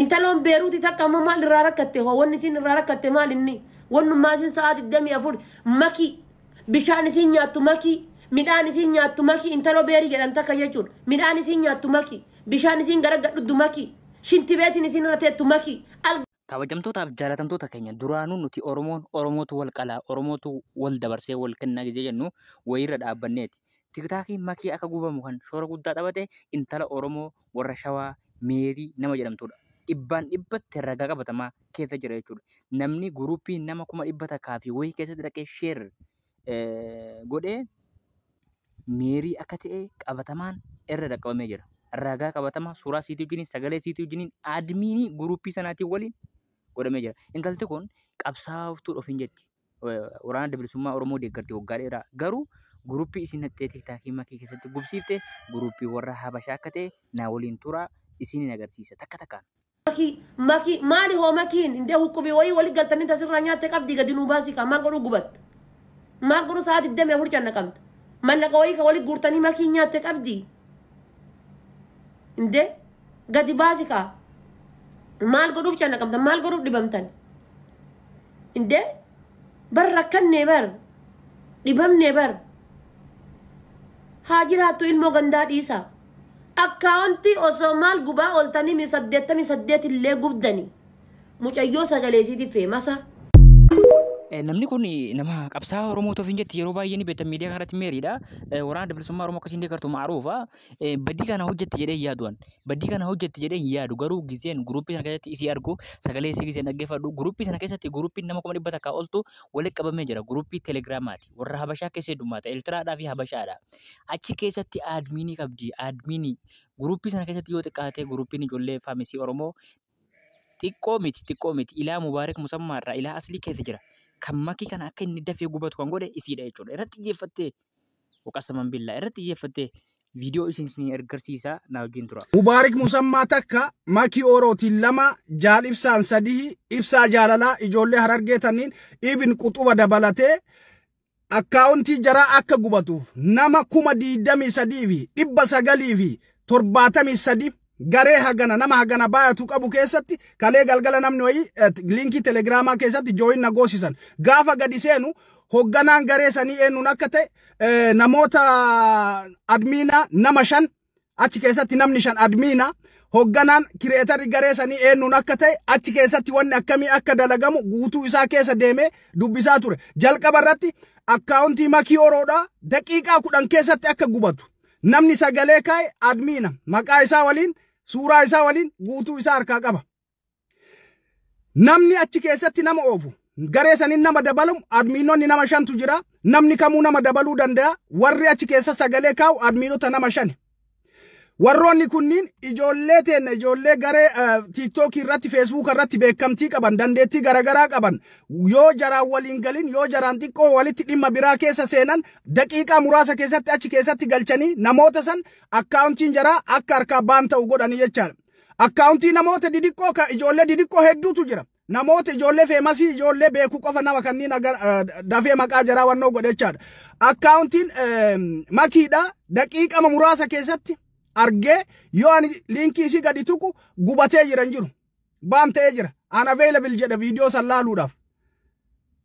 Intaloon Beeruuti takka ammoo maal irraa rakkatte hoo? Wanni isin irraa rakkatte maal inni? Wannummaa isin sa'aa 24 makii, bishaan isin nyaattu makii, midhaan isin nyaattu makii. Intaloo Beerii jedhan takka jechuudha. Midhaan isin nyaattu makii, bishaan isin gara gadhuddu makii, shintibeetiin isin irra teettu makii. Kabajamtootaaf jaalatamtoota keenya, duraanuu nuti Oromoon Oromootu wal qalaa, Oromootu wal dabarsee wal kennaa gisee jennu wayiirra dhaabbanneeti. Tiktaakiin Makii akka gubamu kan shoora guddaa taphate intala Oromoo warra Shawaa Meerii nama jedhamtudha. Dhibbaan dhibbatti ragaa qabatamaa keessa jira jechuudha. Namni guruppii nama 100,000 fi wayii keessatti dhaqee share godhee Meerii akka ta'e qabatamaan irra dhaqqabamee jira. Ragaa qabatamaa suuraa siitii wajjiniin, sagalee siitii wajjiniin, admiinii guruppii sanaatiin waliin godhamee jira. Intalti kun qabsaa'oftuu ofiin jetti. Waraana Adda Bilisummaa Oromoo deeggarti waggaa dheeraa. Garuu guruppii isin haxxee tiktaakii Makii keessatti gubsiifte guruppii warra Habashaa akka ta'e naa waliin turaa, isiniin agarsiisa takka takkaan. Makii, makii maali hoo makiin? Indee hukkubii wayii wali galtanii tasirraa nyaatte qabdii gadi nuu baasii kaa. Maal godhuu gubatta? Maal godhuu sa'aa 24 cannaqamta? Mallaqa wayii ka wali guurtanii makiin nyaatte qabdii, indee gadi baasi kaa. Maal godhuuf cannaqamta? Maal godhuuf dhibamtan? Indee bar rakkannee, bar dhibamnee, bar haa jiraattu ilmoo gandaa dhiisaa. Akkaawuntii osoo maal gubaa ooltanii mi 88 illee gubdanii mucayyoo sagaleesiiti feemasa. Namni kun nama qabsaa'aa Oromoo ofiin jetti, yeroo baay'ee ni beektan miidiyaa kanarratti Meeriidha. Waraana Adda Bilisummaa Oromoo akkasiin deeggartu ma'aruufa. Badii kana hojjetti jedhee hin yaadu an. Badii kana hojjetti jedhee hin yaadu, garuu gizeen guruppii sana keessatti isii argu, sagalee isii gizeen dhaggeeffadhu, guruppii sana keessatti guruppiin nama 100,000 oltu walitti qabamee jira. Guruppii Telegiraamaati. Warra Habashaa keessa heddummaata. Eertiraadhaa fi Habashaadha. Achi keessatti aadmiinii qabdi. Aadmiinii guruppii sana keessatti yoo xiqqaate guruppiin ijoollee faamisii Oromoo xiqqoo miti, xiqqoo miti. Ilaa Mubaarik Musammaa irraa ilaa Aslii keessa jira. Kan Makii kana akka inni dafee gubatu kan godhe isiidha jechuudha. Irratti xiyyeeffattee, waqasaman billaa, irratti xiyyeeffattee viidiyoo isin isin agarsiisaa, naa wajjin tura. Mubaarik Musammaa takka, Makii Orootiin lama, Jaal Ibsaan sadihi, Ibsaa Jaalalaa, ijoollee Harargee tanniin ibin quxuba dabalatee akkaawuntii jaraa akka gubatuuf nama 23,973 garee hagana nama hagana baay'atu qabu keessatti kalee galgala namni wayii linkii Telegiraamaa keessatti join na goosisan. Gaafa gadi seenu hogganaan garee sanii eenyuun akka ta'e, namoota admiinaa nama shan achi keessatti, namni shan admiina, hogganaan creatorri garee sanii eenyuun akka ta'e, achi keessatti wanni akkamii akka dalagamu guutuu isaa keessa deemee dubbisaa ture. Jalqaba irratti akkaawuntii Makii Oroodhaa daqiiqaa 10 keessatti akka gubatu namni sagalee kaa'e admiina, maqaa isaa waliin, suuraa isaa waliin guutuu isaa harkaa qaba. Namni achi keessatti nama oofu, garee saniin nama dabalamu, admiinonni nama shantu jira. Namni kamuu nama dabaluu danda'a. Warri achi keessa sagalee kaa'u admiinota nama shani. Warroonni kunniin ijoollee teenna, ijoollee garee Tiiktookii irratti, Feesbuuk irratti beekamtii qaban, dandeettii garaagaraa qaban, yoo jaraan waliin galin, yoo jaraan xiqqoo walitti dhimma biraa keessa seenan, daqiiqaa muraasa keessatti achi keessatti galchanii namoota san akkaawuntiin jaraa akka harkaa baan ta'u godhanii jechaadha. Akkaawuntii namoota didiqqoo, ijoollee didiqqoo hedduutu jira. Namoota ijoollee famousii, ijoollee beekuu qofa nama kanneen dafee maqaa jaraa wannoo godhe jechaadha. Akkaawuntiin Makiidha daqiiqama muraasa keessatti argee yoo ani linkii isii gadi tuqu gubatee jira, hin jiru. Ban ta'ee jira. Unavailable jedha viidiyoo san laaluudhaaf.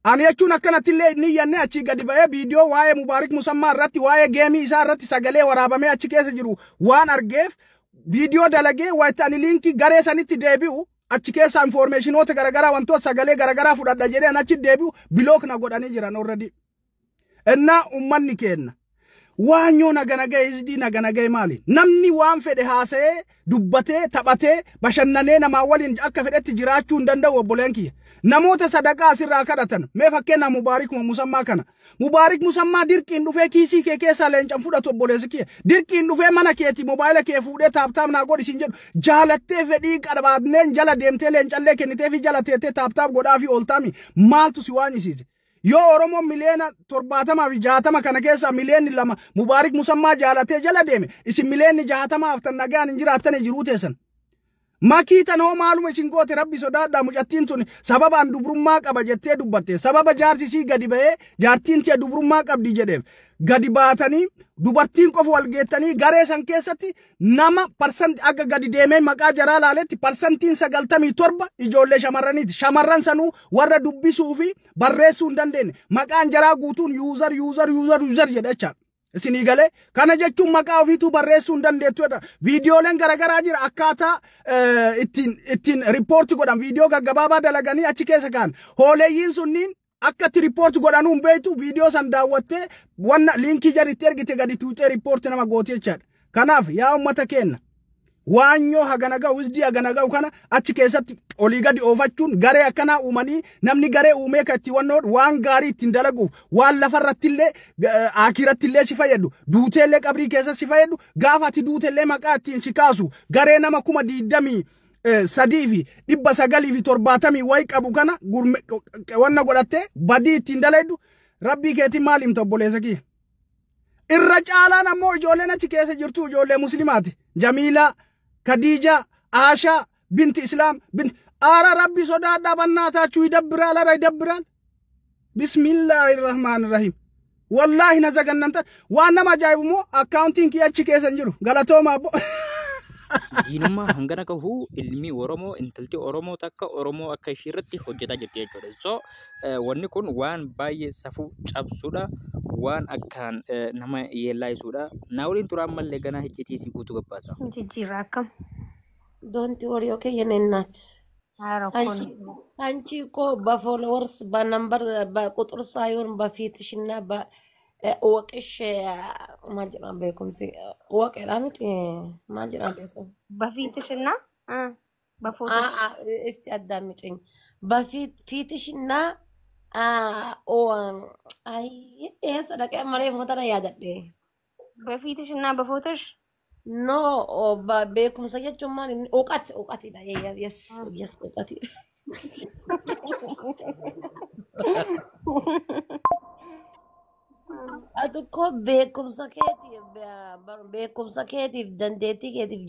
Ani jechuun akkanatti illee ni yanne, achii gadi ba'ee viidiyoo waa'ee Mubaarik Musammaa irratti, waa'ee gameii isaa irratti sagalee waraabamee achi keessa jiru waan argeef viidiyoo dalagee, wayita ani linkii garee sanitti deebi'u, achi keessa informationoota garaagaraa, wantoota sagalee garaagaraa fudhadha jedhee ani achi deebi'u, block na godhanii jiran already. Innaa ummanni keenna waanyoo nagana ga'e, hizbii nagana ga'e maali? Namni waan fedhe haasa'ee, dubbatee, taphatee, bashannanee namaa waliin akka fedhetti jiraachuu hin danda'u, obboleen kiyya. Namoota sadaqaa asirraa kadhatan, mee fakkeenyaaf Mubaarik Musammaa kana. Mubaarik Musammaa dirqiin dhufee kiisii kee keessaa leencan fudhatu, obboleessi kiyya. Dirqiin dhufee mana keeti mobaayila kee fuudhee tap tap naa godhi siin jedhu. Jaalattee fedhii qabaanneen jala deemtee leencallee kennitee fi jala teettee tap tap godhaa fi ooltaami, maaltu si waanyisiise? Yoo Oromoon miliyoona 70 fi 60 kana keessaa miliyoonni 2 Mubaarik Musammaa jaalatee jala deeme, isin miliyoonni 60 haftan nagaan hin jiraattanii jiruu teessan. Makii tan hoo maaluma isin goote? Rabbi sodaadhaa. Mucattiin tun sababa an dubrummaa qaba jettee dubbatte, sababa jaarsi isii gadi ba'ee jaartiin tiya dubrummaa qabdi jedheef gadi baatanii dubartiin qofa wal geettanii garee san keessatti nama parsanti akka gadi deemee maqaa jaraa laaletti parsantiin 97 ijoollee shamarraniiti. Shamarran sanuu warra dubbisuu fi barreessuu hin dandeenye. Maqaan jaraa guutuun user user user user jedha jechaadha. Isinii galee? Kana jechuun maqaa ofiituu barreessuu hin dandeettu jedha. Viidiyooleen garaagaraa jira, akkaataa ittiin report godhan viidiyoo gaggabaabaa dalaganii achi keessa kaan. Hooleeyyiin sunniin akka itti report godhanuu hin beektu. Viidiyoo san daawwattee wanna liinkii jaritti ergite gadi tuuxee report nama gootee jechaadha. Kanaaf yaa uummata keenya, waanyoo hagana ga'u, wisdii hagana ga'u kana achi keessatti olii gadi oofachuun, garee akkanaa uumanii, namni garee uumee kan itti wannoo waan gaarii ittiin dalaguuf, waan lafarratti illee akiratti illee si fayyadu, duuteellee qabrii keessa si fayyadu, gaafa ati duuteellee maqaa ittiin si kaasu, garee nama 23,970 wayi qabu kana wanna godhattee badii ittiin dalaydu, rabbii keetiin maal himta, obboleessa kiyya? Irra caalaan ammoo ijoolleen achi keessa jirtu ijoollee muslimaati. Jamiilaa, Khadiija, Aashaa, binti Islaam, binti Aara. Rabbi sodaadhaa, bannaataachuu ይደብራል። Ara ይደብራል። Bismillaahi rahmaan rahim. Wallaahi na zagannantan. Waan nama ajaa'ibu immoo akkaawuntiin kiyya achi keessa hin jiru. Galatooma abbo. Diinummaa hangana gahu ilmi Oromoo, intalti Oromoo takka Oromoo akka ishii irratti hojjetaa jirti jechuudha. So wanni kun waan baay'ee safuu cabsuudha. Waan akkaan nama yeellaayisuudha. Na waliin turaa, ammallee ganaa iccitii isii guutuu gabbaasa. Jijjiirraa akkam? Don't worry, okay, የኔ እናት። Haa አንቺ rakkoon አንቺ እኮ በ followers በ number በቁጥር ሳይሆን በፊትሽና በወቅሽ maal jedhama, beekumsi waqedha miti, maal jedhama, beekum በፊትሽና በፎቶሽ። እስቲ አዳምጪኝ። በፊት ፊትሽና አይ eessa dhaqee malee footana yaadadhe. በፊትሽና በፎቶሽ። No, beekumsa jechuun maal inni እውቀት እውቀትidha. Yes, እውቀትidha. Ati ko beekumsa keetiif dandeettii keetiif.